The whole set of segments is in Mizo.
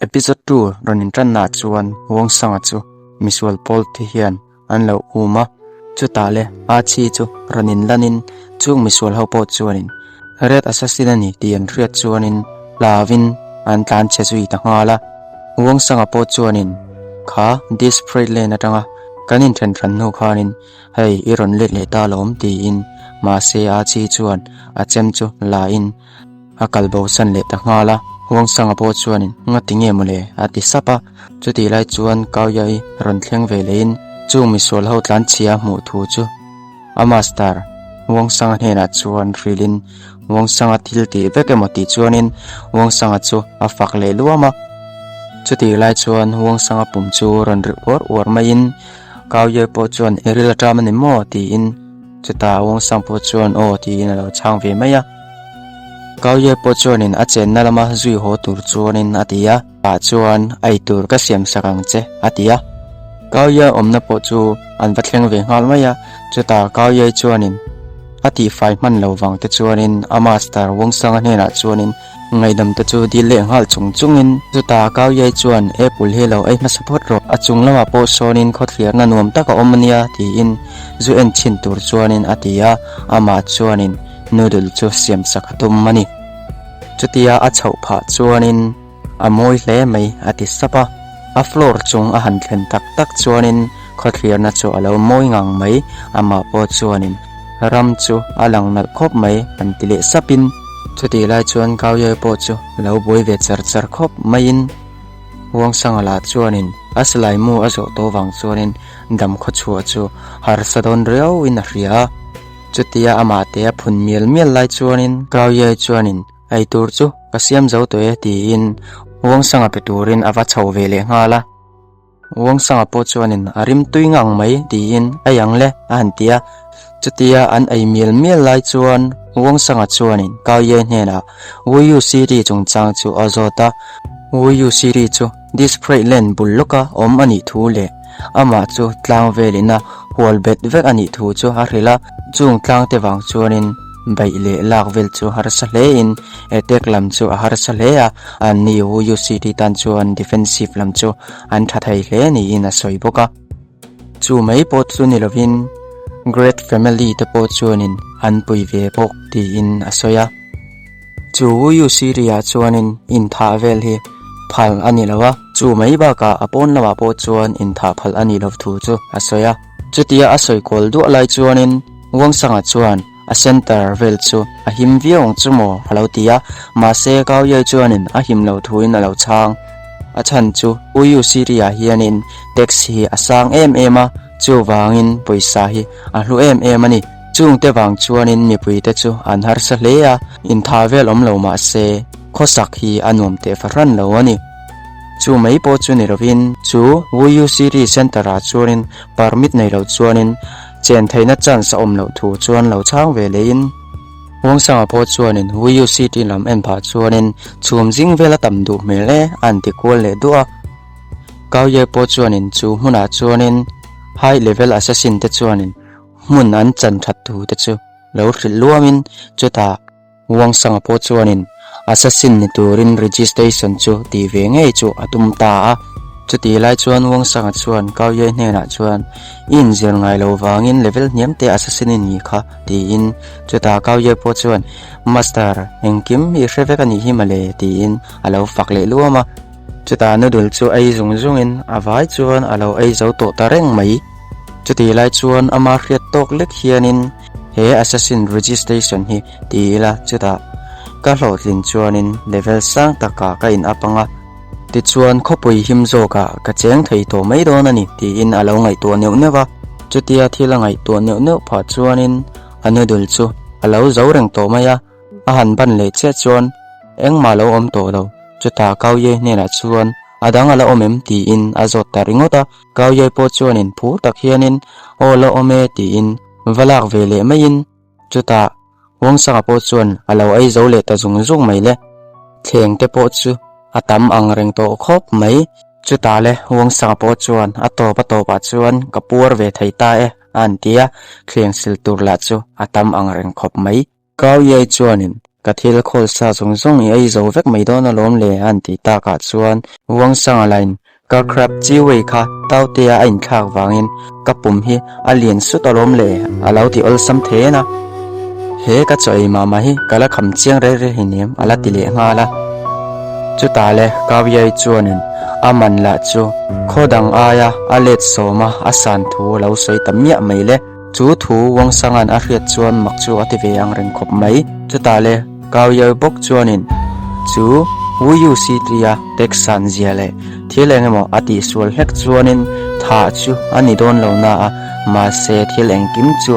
Episode 2 rawn inṭannaah chuan Wong-Sanga chu misual pawl te hian an lo um a, chutah le Achi chu rawn inlanin chung misual ho pawh chuanin Red Assassin a ni tih an hriat chuanin hlauvin an tlan chhe zui ta nghal a. Wong-Sanga pawh chuanin kha Desperate Lane atanga kan inthen hran hnu khanin hei i rawn let leh ta alawm tiin mahse Achi chuan a chem chu la in A kal bosan leh ta nghal a, Huangsanga pawh chuanin Ngati nge mawle? a ti sap a. Chutih lai chuan Kauiai rawn thleng ve lehin chung misual ho tlanchhia hmuh thu chu a master Huangsanga hnenah chuan hrilhin Huangsanga thil tih vek emaw tih chuanin Huangsanga chu a fak leh luam a. Chutih lai chuan Huangsanga pum chu rawn ri uar uar maiin Kauiai pawh chuan I ril aṭam a ni maw? tiin chutah Huangsanga pawh chuan Aw tiin a lo chhang ve mai a. Kauye pawh chuanin a chenna lama zui haw tur chuanin a ti a, tah chuan ei tur ka siam sak ang che a ti a. Kauye awmna pawh chu an va thleng ve nghal mai a, chutah Kauye chuanin a tihfai hman lo vang te chuanin a master Wungsanga hnenah chuanin ngaihdam te chu dil leh nghal chung chungin chutah Kauye chuan apple hi lo ei hmasa phawt rawh, a chung lamah pawh sawnin khawthliarna nuam tak a awm ania tiin zu en chhin tur chuanin a ti a, amah chuanin Noodle chu siam sak a tum a ni. Chutia a chhoh phah chuanin a mawi hle mai a ti sap a. A floor chung a han thlen tak tak chuanin khawthliarna chu a lo mawi ngang mai, amah pawh chuanin ram chu a lang nalh khawp mai han ti leh sapin. Chutih lai chuan Kauiai pawh chu lo buai ve char char khawp maiin Huangsanga lah chuanin a silai mu a zawh tawh vang chuanin dam khawchhuah chu harsa dawn riauin a hria a. Chutia amah te a phun mial mial lai chuanin Kauiai chuanin ei tur chu ka siam zo tawh e tiin Uangsanga pe turin a va chho ve leh nghal a. Uangsanga pawh chuanin a rim tui ngang mai tiin ei ang le a han ti a. Chutia an ei mial mial lai chuan Uangsanga chuanin Kauiai hnenah Wuyu City chungchang chu a zawt a. Wuyu City chu Disprate Land bul lawka awm a nih thu leh amah chu tlang velin a hual bet vek a nih thu chu a hrilh a, chung tlang te vang chuanin beih leh lak vel chu harsa hlein attack lam chu a harsa hle a, anni Wuyu City tan chuan defensive lam chu an tha thei hle niin a sawi bawk a. Chu mai pawh chu ni lovin Great Family te pawh chuanin an pui ve bawk tiin a sawi a. Chu Wuyu City-ah chuanin inthah vel hi phal a ni lo a, chu mai bakah a pawn lamah pawh chuan inthah phal a nih loh thu chu a sawi a. Chutia a sawi kual duah lai chuanin Wang-Sanga chuan a center vel chu a him viau ang chu maw a lo ti a, mahse Gao Yai chuanin a him loh thuin a lo chhang. A chhan chu Wuyu City-ah hianin tax hi a sang em em a, chuvangin pawisa hi a hlu em em a ni. Chungte vang chuanin mipuite chu an harsa hle a, intha vel awm lo mah se khawsak hi a nuam teh fahran lo a ni. Chu mai pawh chu ni lovin chu Wuyu City Centre-ah chuanin permit nei lo chuanin chen theihna chance a awm loh thu chuan lo chhang ve lehin Huangsanga pawh chuanin Wuyu City lam en phah chuanin chhum zing vel a tam duh hmel e a an ti kual leh duah a. Kauye pawh chuanin chu hmunah chuanin high level assassin te chuanin Hmun an chan that thu te chu lo hrilh luamin chutah Wangsanga pawh chuanin Assassin ni turin registration chu tih ve ngei chu a tum ta a. Chutih lai chuan Wangsanga chuan Kauiai hnenah chuan I inzir ngai lo vangin level hniam te Assassin i ni kha tiin chutah Kauiai pawh chuan Master engkim i hre vek a nih hi mawle tiin a lo fak leh luam a. Chutah noodle chu ei zung zungin a vai chuan a lo ei zo tawh ta reng mai. Chutih lai chuan ama hriat tawk lek hianin he Assassin Registration hi ti ila chutah ka hlawhtlin chuanin level sang takah ka in up anga tichuan khawpui him zawkah ka cheng thei tawh mai dawn a ni tiin a lo ngaihtuah neuh neuh a. Chutia thil a ngaihtuah neuh neuh phah chuanin a noodle chu a lo zo reng tawh mai a. A han ban leh chiah chuan engmah lo awm tawh lo, chutah Kauiai hnenah chuan a dang a la awm em tiin a zawt ta ringawt a, Kauiai pawh chuanin phur tak hianin aw la awm e tiin va lak ve leh maiin chutah Huangsanga pawh chuan a lo ei zo leh ta zung zung mai le, thleng te pawh chu a tam ang reng tawh khawp mai. Chutah le Huangsanga pawh chuan a tawp a tawpah chuan ka puar ve thei ta e a han ti a, thleng sil tur lah chu a tam ang reng khawp mai. Kau Yai chuanin, Ka thil khawl sa zawng zawng i ei zo vek mai dawn alawm le a han tih takah chuan Uangsanga lain ka crab chiwei kha Tautea a inthlak vangin ka pum hi a lian sut alawm le a lo ti awlsam then a. He ka chaw ei mah mah hi ka la kham chiang rei rei hinem a la ti leh nghal a. Chutah le Kawiai chuanin a man lah chu khaw dang aia a let sawma a san thu a lo sawi ta miah mai le. Chu thu Wangsanga'n a hriat chuan mak chu a ti ve ang reng khawp mai. Chutah le Kawiai bawk chuanin chu Wuyu City-a tax san zia leh thil eng emaw a tihsual hlek chuanin thah chu a ni dawn lo na a, mahse thil engkim chu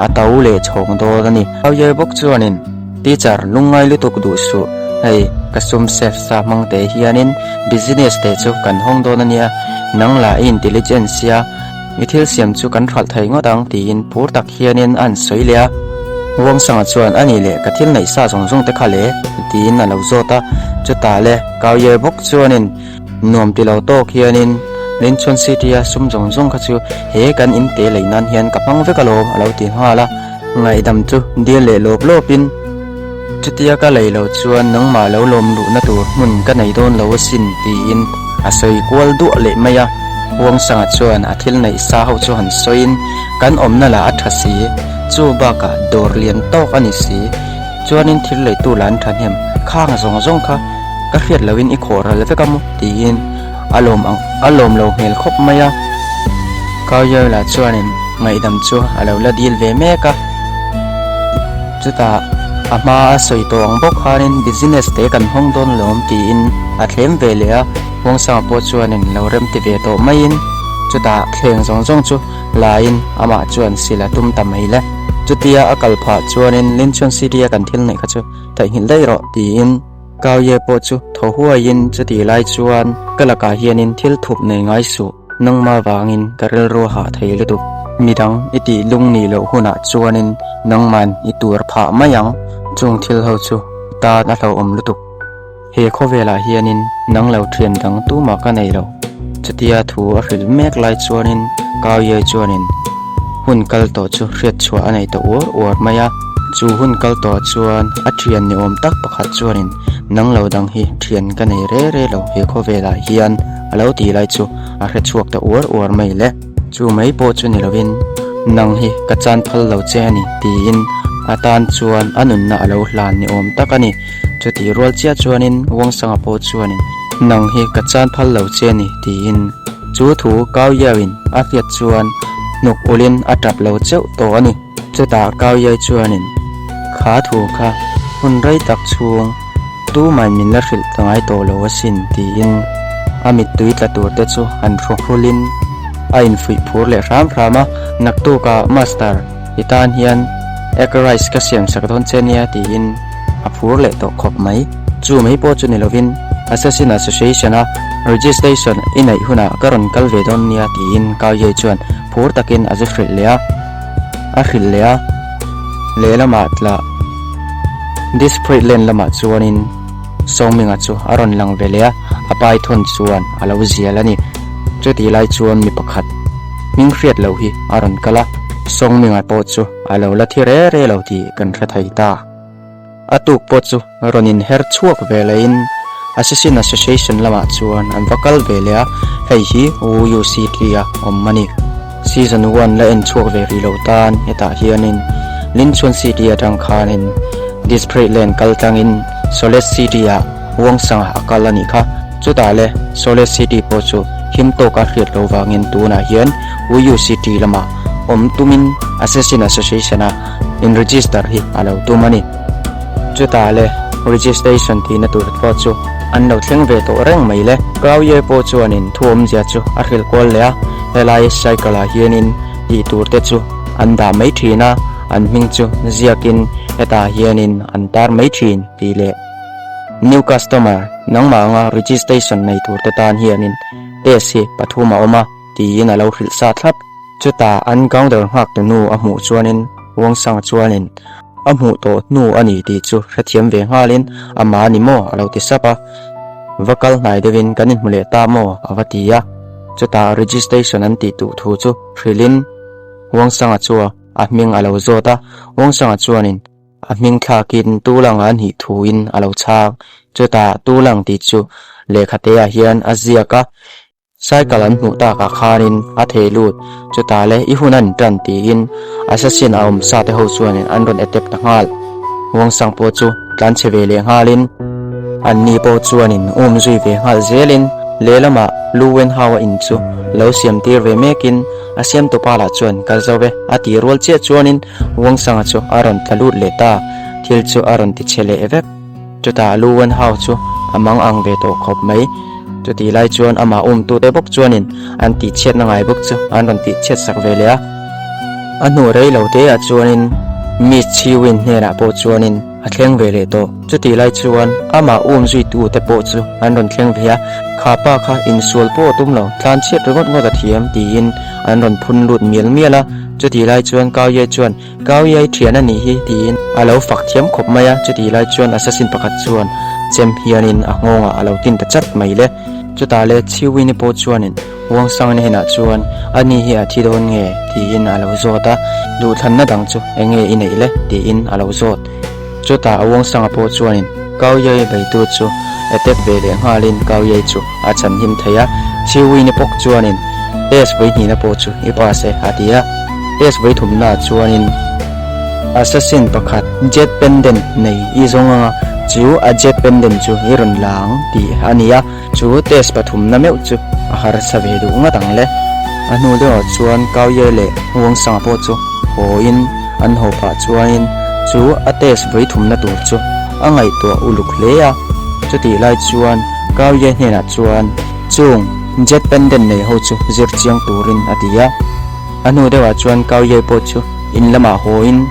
a to leh chhawng dawn a ni. Kawiai bawk chuanin Teacher lungngai lutuk duh suh, hei ka sum save sa hmang te hianin business te chu kan hawng dawn a nia, nang lah i intelligent sia, I thil siam chu kan hralh thei ngawt ang tiin phur tak hianin a han sawi leh a. Ruangsanga chuan a nih leh ka thil neih sa zawng zawng te kha le tiin a lo zawt a. Chutah le Kauier bawk chuanin nuam ti lo tawk hianin Linchhuan City a sum zawng zawng kha chu he kan in te lei nan hian ka hmang vek alawm a lo ti nghal a. Ngaihdam chu dil leh lawp lawpin chutia ka lei loh chuan nangmah lo lawm luhna tur hmun ka nei dawn lo asin tiin a sawi kual duah leh mai a. Huangsanga chuan a thil neih sa ho chu han sawiin kan awmna lah a tha si, chu bakah dawr lian tawk a ni si, chuanin thil leitu lah an thahnem khang zawng zawng kha ka hriat lohin i khawh ral vek a maw tiin a lawm ang a lawm lo hmel khawp mai a. Kauiaula chuanin ngaihdam chu a lo la dil ve mek a, chutah a hma a sawi tawh ang bawk khanin business te kan hawng dawn lawm tiin a thlem ve leh a, Huangsanga pawh chuanin lo rem ti ve tawh maiin chutah thleng zawng zawng chu laiin amah chuan sil a tum ta mai le. Chutia a kal phah chuanin Linchun City a kan thil neih kha chu theihnghilh daih rawh tiin Kauye pawh chu thaw huaiin chutih lai chuan ka lakah hianin thil thup nei ngai suh, nangmah vangin ka rilru hah thei lutuk. Midang i tih lung nih loh hunah chuanin nangman i tur phah mai ang, chung thil ho chu i tan a hlauhawm lutuk. He khawvelah hianin nang lo thian dang tumah ka nei lo. Chutia thu a hrilh mek lai chuanin Kauiai chuanin hun kal tawh chu hriat chhuah a nei ta uar uar mai a. Chu hun kal tawh chuan a thian ni awm tak pakhat chuanin nang lo dang hi thian ka nei re re lo he khawvelah hian a lo tih lai chu a hre chhuak ta uar uar mai le. Chu mai pawh chu ni lovin nang hi ka chan phal lo che a ni tiin a tan chuan a nunna a lo hlan ni awm tak a ni. Chutih rual chiah chuanin Wang-sanga pawh chuanin nang hi ka chan phal lo che a ni tiin chu thu Kau Yau-in a hriat chuan hnuk ulin a tap lo cheuh tawh a ni. Chutah Kau Yau chuanin kha thu kha hun rei tak chhung tumain min la hrilh ta ngai tawh lo asin tiin a mittui tla tur te chu han hru hrulin a infuih phur leh hram hram a, naktukah Master i tan hian egg rice ka siam sak dawn che nia tiin a phur leh tawh khawp mai. Chu mai pawh chu ni lovin Assassin Association a registration i neih hunah ka rawn kal ve dawn nia tiin Kau Ye chuan phur takin a zu hrilh leh a, a hrilh leh a, lehlamah tla Discreet Lane lamah chuanin Sawngminga chu a rawn lang ve leh a, a python chuan a lo zial a ni. Chutih lai chuan mi pakhat hming hriat loh hi a rawn kal a, Sawngminga pawh chu a lo la thi re re lo tih kan hre thei ta. A tuk pawh chu rawn inher chhuak ve lehin Assassin Association lamah chuan an va kal ve leh a, hei hi UUCT a awm a ni. Season one la en chhuak ve rih loh tan hetah hianin Linchuan City atang khanin Disparate Land kal tlangin Solace City ah Huangsangah a kal a nih kha. Chutah le Solace City pawh chu him tawka hriat loh vangin tunah hian Wuyu City lamah awm tumin Assassin Association a in register hi a lo tum a ni. Chutah le registration tihna tur pawh chu an lo thleng ve tawh reng mai le. Kau-ye pawh chuanin thu awmzia chu a hrilh kual leh a, helai cycle ah hianin tih tur te chu an dah mai thin a, an hming chu ziakin hetah hianin an tar mai thin tih leh new customer nangmah anga registration nei tur te tan hianin test hi pathum a awm a tiin a lo hrilh sa thlap. Chutah an counter nghak tu nu a hmuh chuanin Wang-sang chuanin a hmuh tawh hnu a ni tih chu hrethiam ve nghalin amah a ni maw a lo ti sap a, va kal hnai deuhin kan inhmu leh ta maw a va ti a, chutah registration an tih duh thu chu hrilhin Wang-sanga chu a hming a lo zawt a, Wang-sanga chuanin. A hming thlakin Tulang a nih thuin a lo chhang. Chutah Tulang tih chu lehkha te ah hian a ziak a. Cycle an hmuh takah khanin a thei lut. Chutah le i hun a ni tan tiin Assassin a awm sa te ho chuanin an rawn attack ta nghal. Huangsang pawh chu tlan chhe ve leh nghalin an ni pawh chuanin um zui ve nghal zelin lehlamah Lu Wenhao a in chu lo siam tir ve mekin a siam tupa lah chuan kal zo ve a tih rual chiah chuanin Huangsanga chu a rawn tla lut leh ta. Thil chu a rawn ti chhe leh vek. Chutah Lu Wenhao chu a mang ang ve tawh khawp mai. Chutih lai chuan amah umtute bawk chuanin an tihchhiatna ngai bawk chu an rawn tihchhiat sak ve leh a. A hnu rei lo te ah chuanin Miss Chhiwin hnenah pawh chuanin a thleng ve leh tawh. Chutih lai chuan amah um zuitute pawh chu an rawn thleng ve a, Kha pa kha insual pawh a tum lo, tlan chhiat ringawt ngawt a thiam tiin an rawn phun lut mial mial a. Chutih lai chuan Kau Ye chuan Kauiai thian a nih hi tiin a lo fak thiam khawp mai a, chutih lai chuan assassin pakhat chuan chem hianin a nghawngah a lo tin ta chat mai le. Chutah le Chhiwini pawh chuanin Huangsangni henah chuan a ni hi a thi dawn nge tiin a lo zawt a, duhthlanna dang chu eng nge i neih le tiin a lo zawt. Chutah Huangsanga pawh chuanin Kauiai beitu chu attack ve leh nghalin Kauiai chu a chhanhim thei a, Chhiwini pawk chuanin test vawihnihna pawh chu i pass e a ti a. Test vawithumnaah chuanin Assassin pakhat Jet Pendant nei i zawng anga chu a Jet Pendant chu i rawn la ang tih a ni a, chu test pathumna meuh chu a harsa ve duh ngat ang le. A hnu deuhah chuan Kauye leh Huangsanga pawh chu hawiin an haw pah chuanin chu a test vawithumna tur chu a ngaihtuah uluk hle a, chutih lai chuan Kauye hnenah chuan chung Jet Pendant nei ho chu zir chiang turin a ti a. A hnu deuhah chuan Kauiai pawh chu in lamah hawiin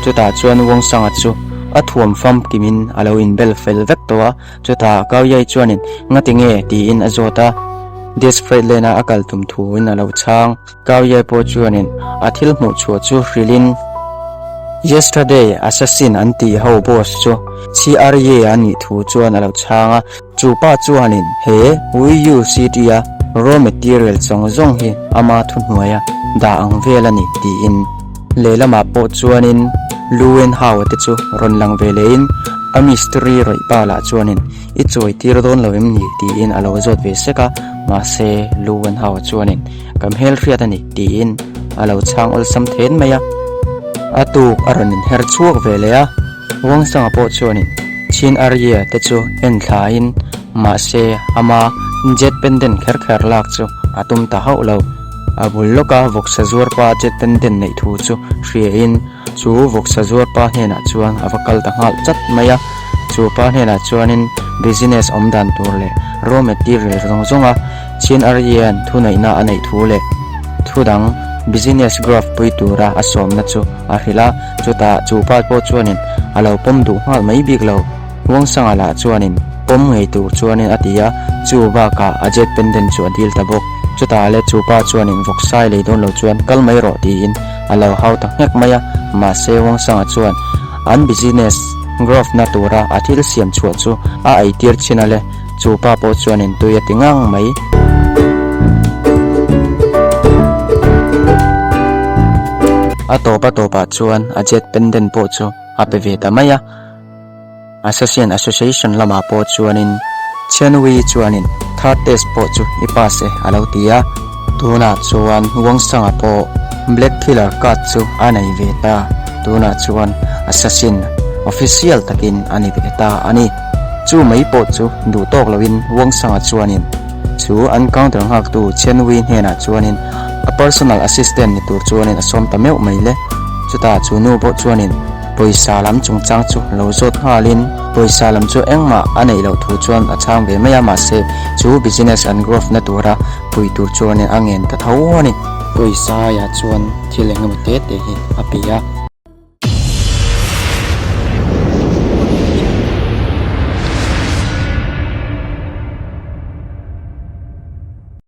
chutah chuan Wngsanga chu a thuam famkimin a lo inbel fel vek tawh a, chutah Kauiai chuanin Ngati nge? tiin a zawt a, Desperate Lane-a a kal tum thuin a lo chhang. Kauiai pawh chuanin a thil hmuh chhuah chu hrilhin Yesterday Assassin an tih ho boss chu Chhi-Arye a nih thu chuan a lo chhang a. Chu pa chuanin he Wii City-a raw material zawng zawng hi ama thuhnuaia dah ang vel a ni tiin lehlamah pawh chuanin Lu Wenhao-a te chu rawn lang ve lehin a mistiri rawih pa lah chuanin i chawi tir dawn lo em ni tiin a lo zawt ve sek a, mahse Lu Wenhao-a chuanin ka hmelhriat a ni tiin a lo chhang awlsam then mai a. A tuk a rawn inher chhuak ve leh a. Huangsanga pawh chuanin Chin Arya te chu en thlain mahse ama jet pendant kher kher lak chu a tum ta hauh lo. A bul lawka vawksa zuarpa jet pendant neih thu chu hriain chu vawksa zuarpa hnenah chuan a va kal ta nghal chat mai a. Chu pa hnenah chuanin business awm dan tur leh raw material zawng zawnga Chin Arya'n thuneihna a neih thu leh thu dang business graph pui tura a sawmna chu a hrilh a. Chutah chu pa pawh chuanin a lo pawm duh nghal mai bik lo. Huangsanga lah chuanin pawm ngei tur chuanin a ti a, chu bakah a jet pendant chu a dil ta bawk. Chutah le chu pa chuanin vawksai lei dawn lo chuan kal mai rawh tiin a lo hau ta nghek mai a, mahse Huangsanga chuan an business growth na tura a thil siam chhuah chu a eitir chin a le. Chu pa pawh chuanin tui a ti ngang mai. A tawp a tawpah chuan a jet pendant pawh chu a pe ve ta mai a. Assassin Association lamah pawh chuanin Chen Wei chuanin third test pawh chu i pass e a lo ti a. Tunah chuan Wang Sanga pawh Black Killer card chu a nei ve ta. Tunah chuan Assassin official takin a ni ve ta a ni. Chu mai pawh chu duh tawk loin Wang Sanga chuanin chu an counter nghaktu Chen Wei hnenah chuanin a personal assistant ni tur chuanin a sawm ta meuh mai le. Chutah chu nu pawh chuanin pawisa lam chungchang chu lo zawt nghalin pawisa lam chu engmah a neih loh thu chuan a chhang ve mai a, mahse chu business an growth na tura pui tur chuanin a ngen ta tho a ni. Pawisa aiah chuan thil engemaw te te hi a pe a.